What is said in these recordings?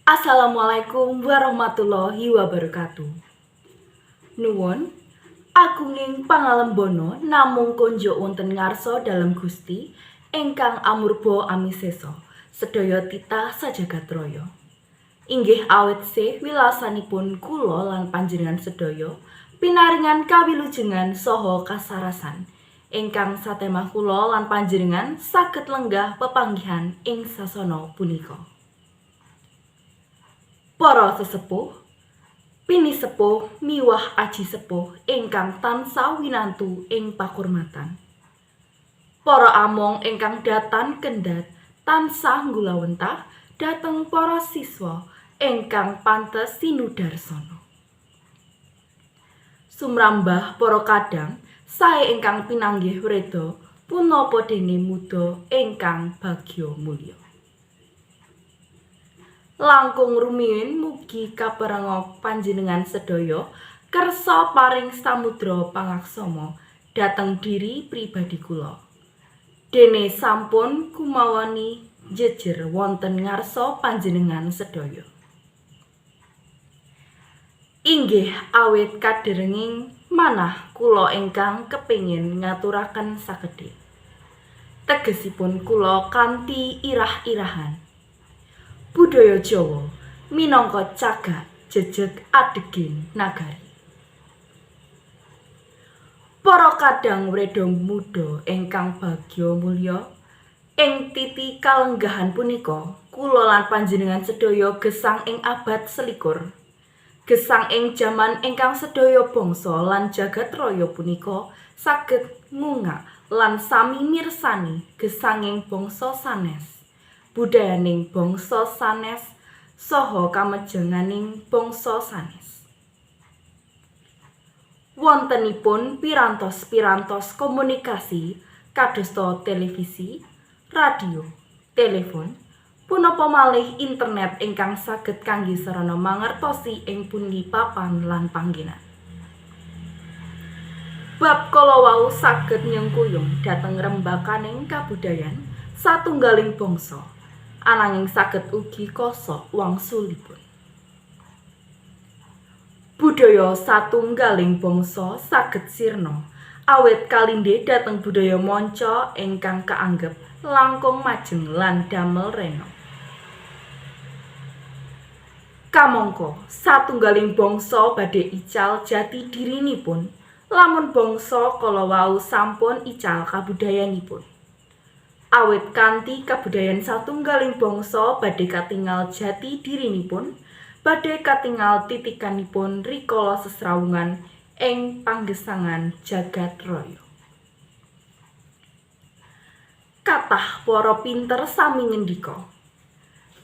Assalamualaikum warahmatullahi wabarakatuh. Nuwun agunging pangalembana namung konjuk wonten ngarsa dalem Gusti ingkang amurba amisesa sedaya titah sajagat raya. Inggih awit sih wilasanipun kula lan panjenengan sedaya pinaringan kawilujengan saha kasarasan ingkang satemah kula lan panjenengan saged lenggah pepanggihan ing sasana punika. Para sesepuh, pinisepuh miwah aji sepuh ingkang tansah winantu ing pakurmatan. Para among ingkang datan kendhat tansah nggulawentah dhateng para siswa ingkang pantes sinudarsana. Sumrambah para kadang sae ingkang pinanggih wreda punapa dene muda ingkang bagya mulya. Langkung rumiyin mugi kaperenga panjenengan sedaya kersa paring samudra pangaksama dhateng diri pribadi kula. Dene sampun kumawani jejer wonten ngarsa panjenengan sedaya. Inggih awit kaderenging manah kula ingkang kepingin ngaturaken sakedhik. Tegesipun kula kanthi irah-irahan. Budaya Jawa minangka cagak jejeg adeging nagari. Para kadang wreda muda ingkang bagya mulya, ing titi kalenggahan punika kula lan panjenengan sedaya gesang ing abad 21. Gesang ing jaman ingkang sedaya bangsa lan jagat raya punika saged ngungak lan sami mirsani gesanging bangsa sanes. Budayaning bangsa sanes saha kamejenganing bangsa sanes. Wontenipun pirantos-pirantos komunikasi kadosta televisi, radio, telepon, punapa malih internet ingkang saged kangge sarana mangertosi ing pundi papan lan panggenan. Bab kala wau saged nyengkuyung dhateng rembakaning kabudayan satunggaling bangsa. Ananging saged ugi kosok wangsulipun. Budaya satunggaling bangsa saged sirna awit kalindih dhateng budaya manca ingkang kaanggep langkung majeng lan damel rena. Kamangka satunggaling bangsa badhe ical jati dirinipun lamun bangsa kala wau sampun ical kabudayanipun. Awit kanthi kabudayan satunggaling bangsa badhe katingal jati dirinipun, badhe katingal titikanipun rikala sesrawungan ing panggesangan jagat raya. Kathah para pinter sami ngendika,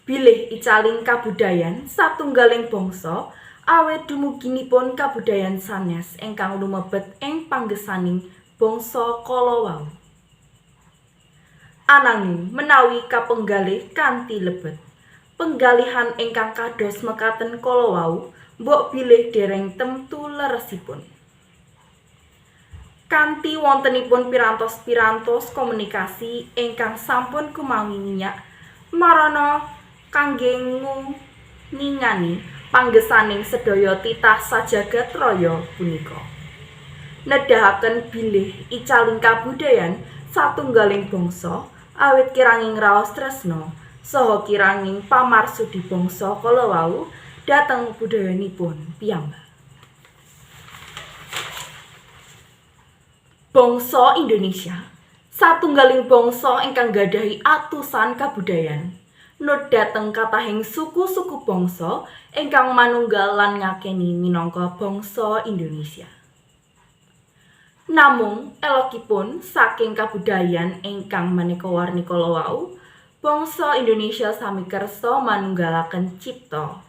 bilih icaling kabudayan satunggaling bangsa awit dumuginipun kabudayan sanes ingkang lumebet ing panggesaning bangsa kala wau. Ananging menawi kapenggalih kanthi lebet, penggalihan ingkang kados mekaten kala wau mbok bilih dereng temtu leresipun. Kanthi wontenipun pirantos-pirantos komunikasi ingkang sampun kumawi minyak marana kangge nguningani panggesaning sedaya titah sajagat raya punika. Nedahaken bilih icaling kabudayan satunggaling bangsa awit kiranging raos tresna saha kiranging pamarsudi bangsa kala wau dhateng budayanipun piyambak. Bangsa Indonesia satunggaling bangsa ingkang nggadahi atusan kabudayan nut dhateng kathahing suku-suku bangsa ingkang manunggal lan ngakeni minangka bangsa Indonesia. Namung elokipun saking kabudayan ingkang maneka warni kala wau, bangsa Indonesia sami kersa manunggalaken cipta,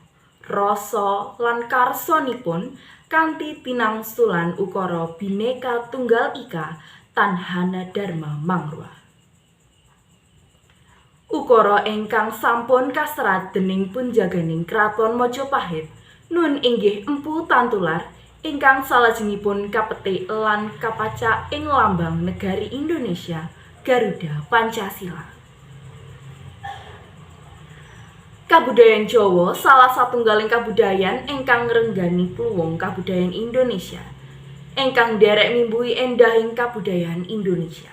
rasa lan karsanipun kanthi tinangsulan ukara Bhinneka Tunggal Ika tan hana dharma mangrwa. Ukara ingkang sampun kaserat dening punjaganing Kraton Majapahit nun inggih Empu Tantular ingkang salajengipun kapetik lan kapacak ing lambang negari Indonesia Garuda Pancasila. Kabudayan Jawa salah satunggaling kabudayan ingkang ngrenggani kluwung kabudayan Indonesia, ingkang nderek mimbuhi endahing kabudayan Indonesia.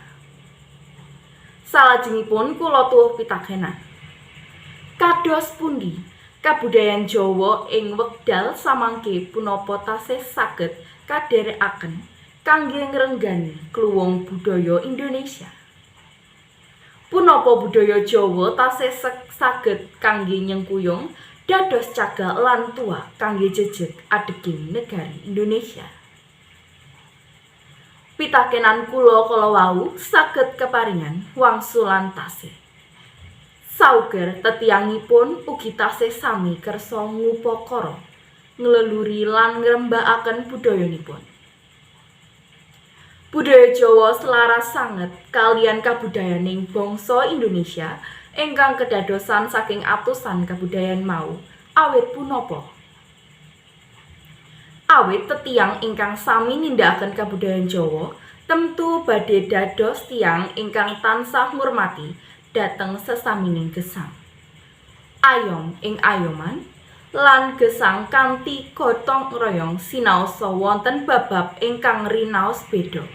Salajengipun kula tuwuh pitakenan. Kados pundi kabudayan Jawa ing wekdal samangke punapa tasih saged kadherekaken kangge ngrenggani kluwung budaya Indonesia? Punapa budaya Jawa tasih saged kangge nyengkuyung dados cagak lan tuwak kangge jejeg adeging negari Indonesia? Pitakenan kula kala wau saged keparingan wangsulan tasih. Sauger tetiyangipun ugi tasih sami kersa ngupakara, ngleluri lan ngrembakaken budayanipun. Budaya Jawa selaras sanget kaliyan kabudayaning bangsa Indonesia ingkang kedadosan saking atusan kabudayan mau awit punapa? Awit tetiyang ingkang sami nindakaken kabudayan Jawa temtu badhe dados tiyang ingkang tansah ngurmati dhateng sesamining gesang. Ayom ing ayoman lan gesang kanthi gotong royong sinaosa wonten bab-bab ingkang rinaos beda.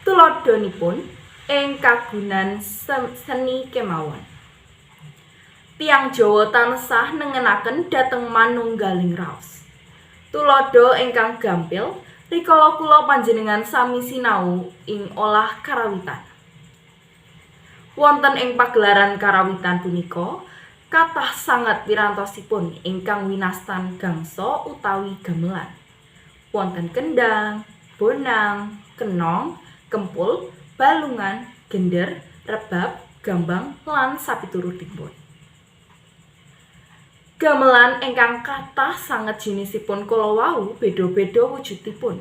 Tuladhanipun ing kagunan seni kemawon. Tiyang Jawa tansah nengenaken dhateng manunggaling raos. Tuladha ingkang gampil rikala kula panjenengan sami sinau ing olah karawitan. Wonten ing pagelaran karawitan punika kathah sanget pirantosipun ingkang winastan gangsa utawi gamelan. Wonten kendang, bonang, kenong, kempul, balungan, gender, rebab, gambang, lan sapiturutipun. Gamelan ingkang kathah sanget jinisipun kala wau beda-beda wujudipun,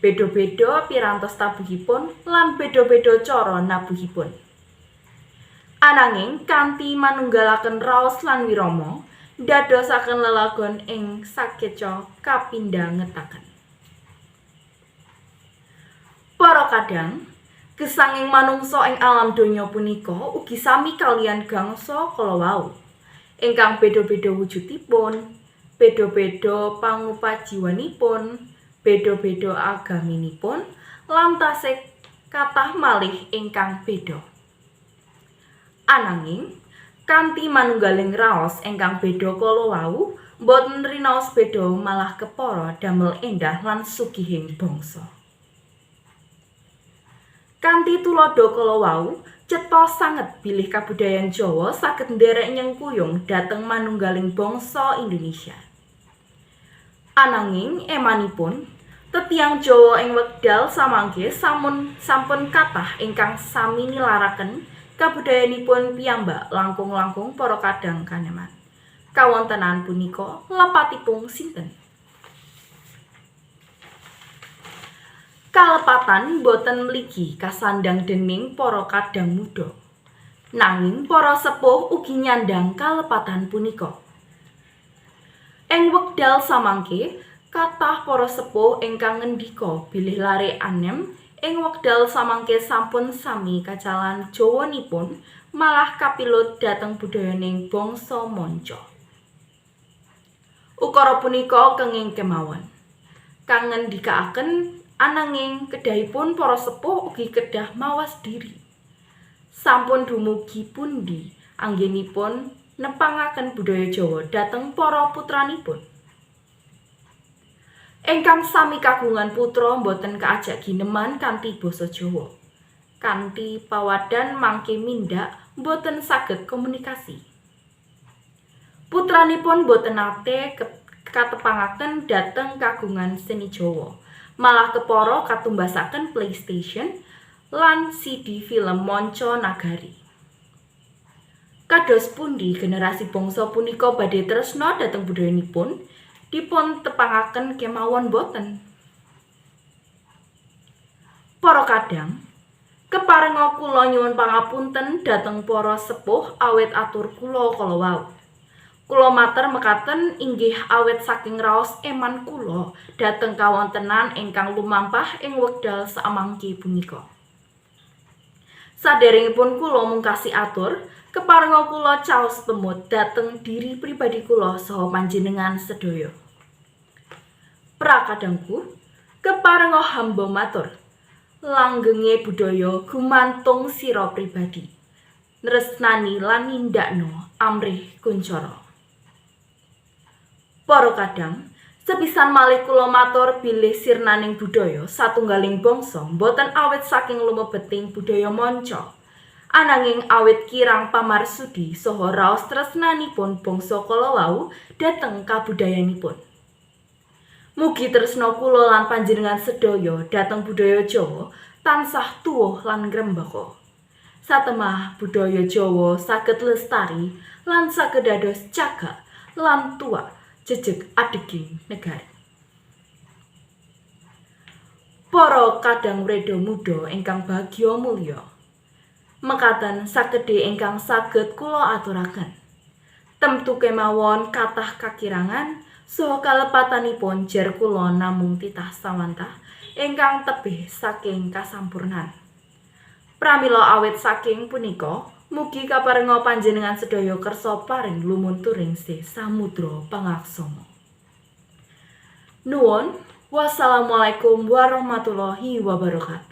beda-beda pirantos tabuhipun lan beda-beda cara nabuhipun. Ananging kanthi manunggalaken raos lan wirama, ndadosaken lelagon ing sakeca kapindhangetaken. Para kadang, gesanging manungsa ing alam donya punika ugi sami kaliyan gangsa kala wau, ingkang beda-beda wujudipun, beda-beda pangupajiwanipun, beda-beda agaminipun, lan tasih kathah malih ingkang beda. Ananging kanthi manunggaling raos ingkang beda kala wau, boten rinaos beda malah kepara damel endah lan sugihing bangsa. Kanthi tuladha kala wau, cetha sanget bilih kabudayan Jawa saged nderek nyengkuyung dhateng manunggaling bangsa Indonesia. Ananging emanipun, tetiyang Jawa ing wekdal samangke sampun kathah ingkang sami nilaraken kabudayanipun piyambak langkung-langkung para kadang kaneman. Kawontenan punika lepatipun sinten? Kalepatan boten mligi kasandhang dening para kadang muda. Nanging para sepuh ugi nyandhang kalepatan punika. Ing wekdal samangke, kathah para sepuh ingkang ngendika bilih lare anem ing wekdal samangke sampun sami kacalan Jawanipun malah kapilut dhateng budayaning bangsa manca. Ukara punika kenging kemawon. Kangendikaaken ananging kedahipun para sepuh ugi kedah mawas diri. Sampun dumugi pundi anggenipun nepangaken budaya Jawa dhateng para putranipun? Ingkang sami kagungan putra boten kaajak gineman kanthi basa Jawa. Kanthi pawadhan mangke mindhak boten saged komunikasi. Putranipun boten nate katepangaken dhateng kagungan seni Jawa, malah kepara katumbasaken PlayStation lan CD film manca nagari. Kados pundi generasi bangsa punika badhe tresna dhateng budayanipun? Dipun tepangaken kemawon boten? Para kadang, keparenga kula nyuwun pangapunten dhateng para sepuh awit atur kula kala wau. Kula matur mekaten inggih awit saking raos eman kula dhateng kawontenan ingkang lumampah ing wekdal samangke punika. Saderengipun kula mungkasi atur, keparenga kula caos pemut dhateng diri pribadi kula saha panjenengan sedaya. Prakadangku, keparenga hamba matur, langgenge budaya gumantung sira pribadi. Nresnani lan nindakno amrih kuncara. Para kadang, sepisan malih kula matur bilih sirnaning budaya satunggaling bangsa boten awit saking lumebeting budaya manca. Ananging awit kirang pamarsudi saha raos tresnanipun bangsa kala wau dhateng kabudayanipun. Mugi tresna kula lan panjenengan sedaya dhateng budaya Jawa tansah tuwuh lan ngrembaka. Satemah budaya Jawa saged lestari lan saged dados cagak lan tuwak jejeg adeging negari. Para kadang wreda muda ingkang bagya mulya. Mekaten sakedhe ingkang saged kula aturaken. Temtu kemawon kathah kakirangan saha kalepatanipun jer kula namung titah sawantah ingkang tebih saking kasampurnan. Pramila awit saking punika, mugi kaparenga panjenengan sedaya kersa paring lumunturing sih samudra pangaksama. Nuwun, wassalamualaikum warahmatullahi wabarakatuh.